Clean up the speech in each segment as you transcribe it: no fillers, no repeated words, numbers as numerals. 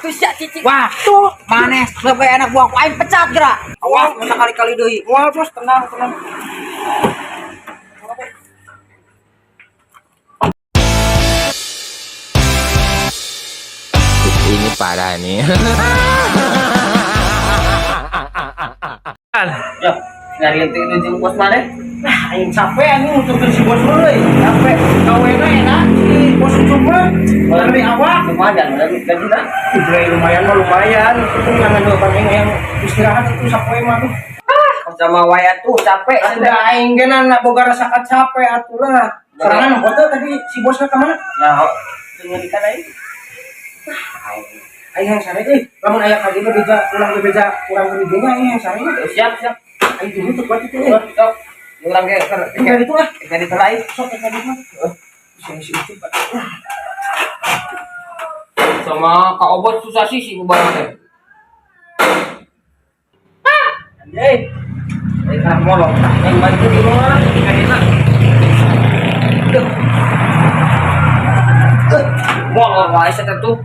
tuh sia cicing. Wah, tuh maneh sebagai anak buah aing pecat geura. Awas mun sakali-kali deui. Moal, Bos, tenang, tenang. Ini parah nih. Yo, nyari ente jeung bos maneh. Nah, aing capek anjing nuturkeun si bos euy. Capek. Gawena enak si bos Ucup mah. Dari awak Lumayan lagi gajina. Ih, lumayan mah lumayan. Itu ngan bang aing yang istirahat itu sapoe mah tuh. Sama wae tuh capek. Udah aing ge na boga rasa capek atuh lah. Sorangan foto tadi si bosnya ke mana? Nah, ngeudikan aing. Aing aing yang sare euy. Lamun aya ka dieu bebeja, ulang bebeja urang ke dieu nya aing yang sare. Siap, siap. Aing dulu tuh buat itu euy. Sok. Urang ge keur Tinggal itu lah. Tinggal itu lain. Sok ka dieu mah. Si si Ucup. Sama Kak Obot susah sih si barang teh. Ah, anjing. Ini karena molong. Yang bantu di rumah ketika dia. Duh. Molong wae saya tuh.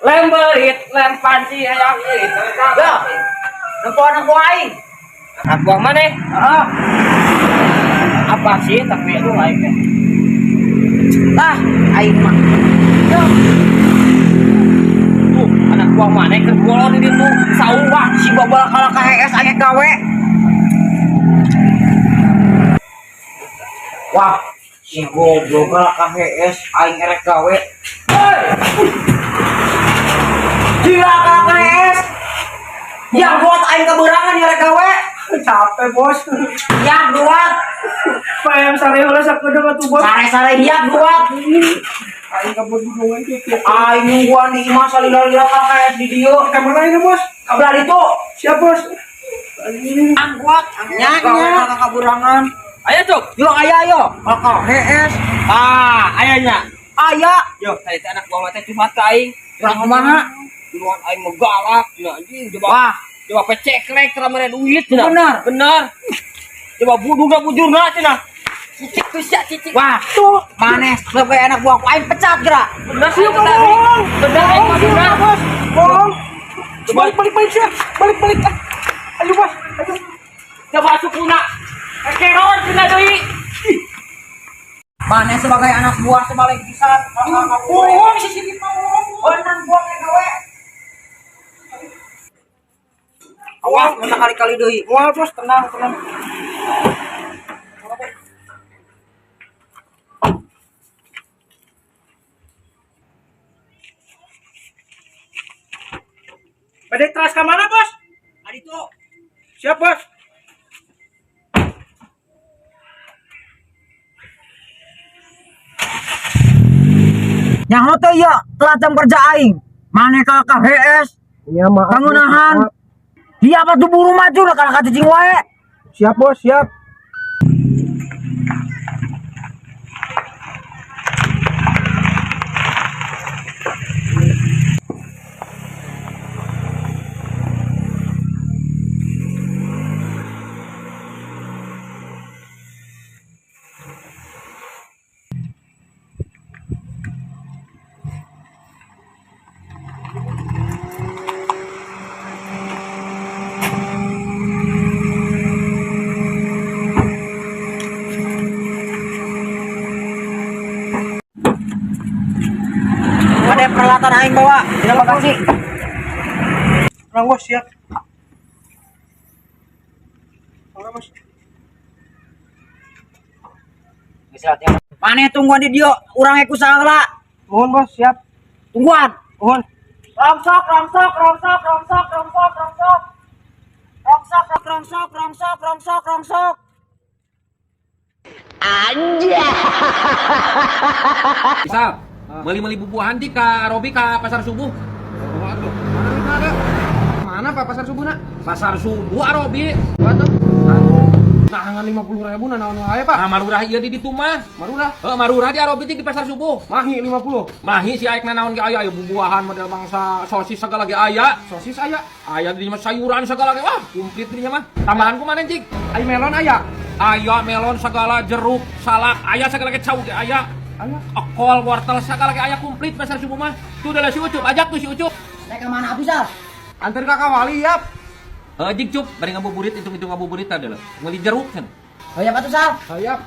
Lem berit, lem panci hayang irit. Ya. Nempo anak buah aing. Anak buah mana? Heeh. Apa sih tapi aduh aing teh. Lah, aing mah. Yo. Tuh, anak buah mana keur molor di ditu. Saung. Wah, si babal kalah ka HS aing gawe. Wah, si goblok kalah ka HS aing erek gawe. Hei! Gila kalah ka HS. Yang buat aing keberangan erek gawe. Capek, Bos. Yang buat Payam sare heula sakedeung atuh, Bos. sare-sare hiat buat. Aing kabur bingungan kieu. Aing nungguan di imah salila-lila kalah ka HS di dieu. Ka mana ini, Bos? Kabelah ditu. Siap, Bos. Anjing. Angguat, Nya, gawe nya. kalah kaburangan. Ayo, Cuk. Yo aya yo, kalah ka HS. Ah, aya nya. Aya, Yo, tadi teh anak buah teh curhat ka aing. curhat kumaha? Duluan aing mah galak, cenah anjing coba. Wah, Coba peceklek tara mere duit cenah. Bener. Bener. Coba budugna bujurna cenah. Cicik tuh sia cicik. Wah, tuh maneh sebagai anak buah aing pecat geura. Bener sih bohong. Bener aing mah bener. Bos. Bohong. Balik balik balik siap. Balik balik. Ah. Ayo, Bos. Ayo. Coba sukuna. Kekeron cenah deui. Maneh sebagai anak buah sebalik pisan. Bohong si Siti mah bohong. Benang buah gawe. Awas mun sakali-kali deui. Moal, Bos, tenang, tenang. Bade teras ka mana, Bos? Adi tuh. Siap, Bos. Nyaho teh ieu telat jam kerja aing. Maneh ka HS, Iya, maaf. pangunahan. Dia apa tuh buru maju lah kalah ka cicing wae. Siap, Bos, siap. Ada peralatan aing bawa. Terima kasih. Tenang, Bos, siap. Tenang, Bos. Maneh tungguan di dieu, urang ku salah. Mohon, Bos, siap. Tungguan. Mohon. Rongsok, rongsok, rongsok, rongsok, rongsok, rongsok. Rongsok, rongsok, rongsok, rongsok, rongsok. Misal, meuli-meuli bubuahan di ka Robi ka pasar subuh. Waduh, mana ada? Mana Pak pasar subuh nak? Pasar subuh Arobi. Waduh. Nah, ngan 50.000 nah naon wae Pak. Nah, marurah ieu di ditu mah. Marurah. Heuh, marurah di Arobi di pasar subuh. Mahi 50. Mahi si aek naon ge aya aya bubuahan model bangsa sosis segala ge aya. Sosis aya. Aya di mah sayuran segala ge. Wah, komplit di mah. Tambahan ku mana cik? Ai melon aya. Aya melon segala jeruk, salak, aya segala ge cau ge aya. Aya. Kol wortel segala ge aya komplit pasar subuh mah. Tuh adalah si Ucup, ajak tuh si Ucup. Rek ka mana atuh Sal? Anter ka kawali yap. Heuh jig Cup, bari ngabuburit hitung-hitung ngabuburit tadi lah. Meuli jeruk cenah. Hayap atuh Sal. Hayap.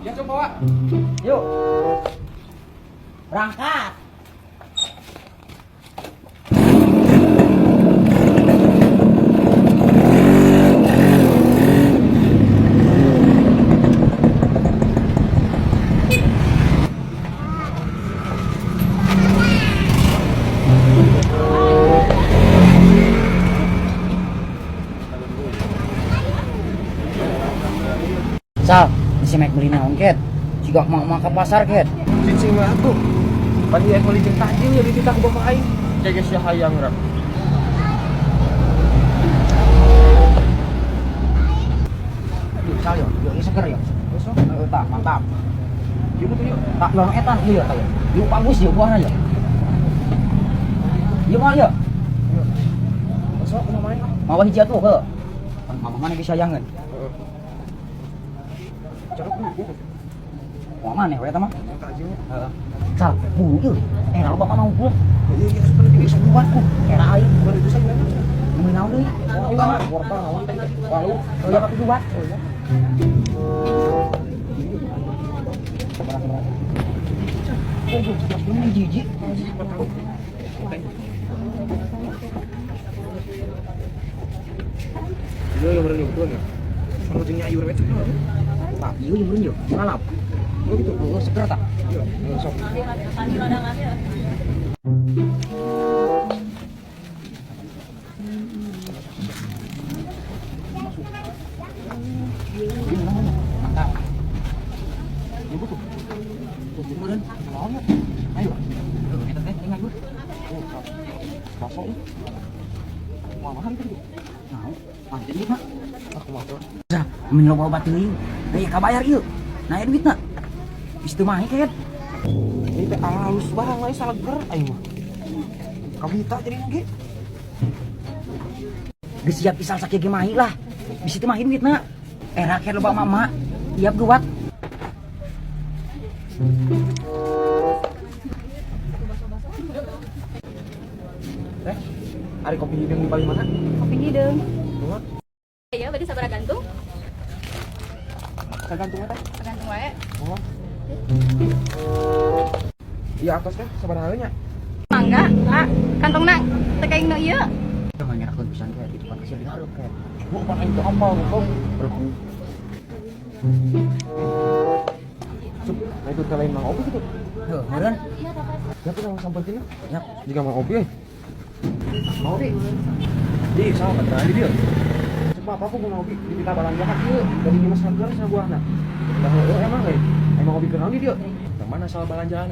Ya coba bawa. Yuk. Berangkat. Sal, si Mike beli naon ket? Jika mau ke pasar ket. Cicing mah atuh. Pan ieu meuli jeung takjil ya dititah ku bapak aing. Jaga sia hayang rap. Yuk, Sal yo, yuk ini seger yo. Besok. Heeh, tah, mantap. Yuk tuh yuk. Tak lorong etan ieu tah yo. Yuk bagus yo buahna yo. Ieu mah yo. Besok kumaha main ah. Mawa hiji atuh heuh. Mama mana bisa jangan. Heeh. Jeruk dulu. Mau mana we eta mah? Takjilnya. Heeh. Sal, buru ieu. Era loba mah unggul. Iya iya seperti Bisa buat ku. Era aing. Bukan itu saya gimana? Meuli naon deui? Wortel naon? Lalu Oh, ya pakai buat. Oh iya. Oh, ini jijik. Iya yang bener betul ya. Kalau jeung nyayur we cek. Pak, ieu yang meureun yo. Ngalap. Oh gitu. Oh, seger tak? Iya, sok. Mantap. Iya betul. Meureun. Naon ya? Ayo. Heuh, eta teh ingat gue. Oh, bakso. Wah, mahal itu. Nah, ah jadi mah. Ah, kumaha tuh? Sah, mun loba obat teuing. Deui kabayar ieu. Nah, duitna. Geus teu mahi ket. Ini teh halus barang lain saleger aing mah. Kabita jadi ge. Geus siap isal sakieu ge mahi lah. Bisi teu mahi duitna. Era ket loba mama. Iap geuwat. Teh, ari kopi hideung di paling mana? Kopi hideung. Kumaha? Ya, berarti sabaraha gantung? Sagantung teh. Sagantung wae. Oh. Iya atos teh sabaraha nya? Mangga, ah, kantongna teh kaing nu ieu. Jangan nyerakeun pisan ket itu kan kasih dihareup ket. Bu, pan aing teu apal goblok. Cup, nah itu teh lain Mang Obi gitu. Heuh, meureun. Ya tuh sama sampeurkeun. Yap. Jika Mang Obi euy. Mang Obi. Ih, sama kata di dia. Cuma apa aku Mang Obi dipita balanjakan ieu dari Dimas Seger cenah buahna. Dah heueuh emang euy. Emang Obi kenal di dia. Yang mana soal belanjaan?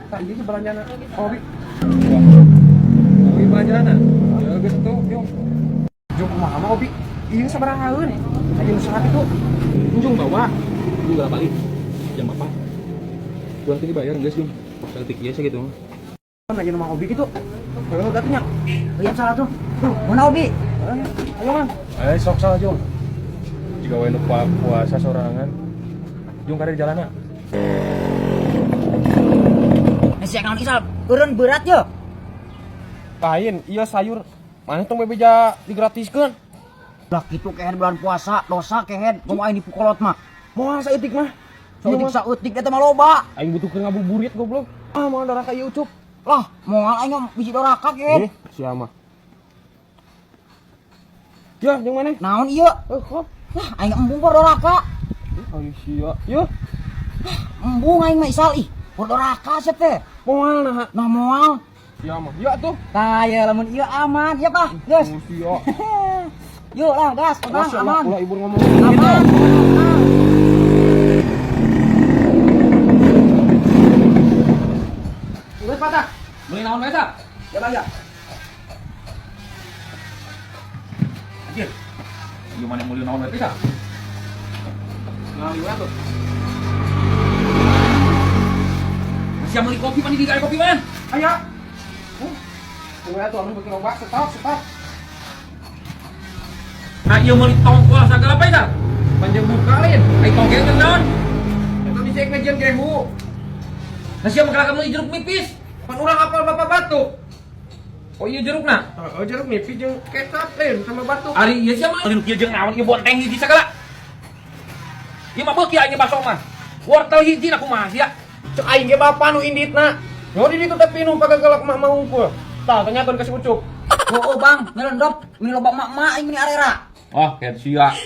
Tak ieu ge belanjana. Obi. Obi belanjaan? Ya geus atuh, yuk. Jung kumaha mah Obi? Ieu sabarahaeun. Aya nu saha kitu? Jung bawa. Jung gak balik. Jam apa? Jung tadi bayar geus, Jung. Saeutik ieu sakitu mah. Kan aya nu Mang Obi kitu. Heueuh gatunya. Ieu salah tuh. Tuh, mana Obi? Ayo Mang. Eh sok salah, Jung. Jika we nu puasa sorangan. Jung kare di jalanna. Sia naon isal? Eureun berat ye. Lain, iya sayur. Mana tong bebeja digratiskeun. Lah kitu kehed bulan puasa, dosa kehed. Komo aing dipukolot mah. Moal saeutik mah. Saeutik saeutik eta mah loba. Aing butuh keur ngabuburit goblok. Ah, moal doraka ieu Ucup. Lah, moal aing mah bisi doraka kehed. Eh, sia mah. Ya, jeung mana? Naon ieu? Eh, kok. Lah, aing embung por doraka. Ayo sia. Yeuh, Embung aing mah isal ih. Por doraka sia teh. moal nah. Nah moal. Sia mah. Ya tuh. Tah ya lamun ieu aman, ya Pak. Geus. Oh, sia. Yuk lah, gas, tenang, Awas, aman. ulah ibur ngomong gitu. Aman. Geus patah. Meuli naon wae, Sal? Ya, Bang ya. Anjir. Ieu mana meuli naon wae, Sal? Nah, liwat tuh. Sia meuli kopi pan di kopi man. Aya. Tunggu atuh anu beuki loba, stop, stop. Nah, ieu meuli tongkol sagala apa, Sal? Panjang buka lain. Ai togel teh naon? Eta bisa ngajieun gehu. Nah sia mah kamu jeruk nipis. Pan urang apal bapak batuk. Oh iya jerukna. Oh, jeruk nipis jeung kecap lain sama batuk. Ari ieu sia mah ieu jeung naon ieu bonteng hiji sagala. Ieu mah beuki aing baso mah. Wortel hiji na kumaha sia? Cek aing ge bapak nu inditna. Nyo di ditu teh pinuh pagagelak mah mah hungkul. Tah tanyakeun ka si Ucup. Oh, oh bang, nyelendop, ini loba mak-mak ini arera. Oh, kayak sia.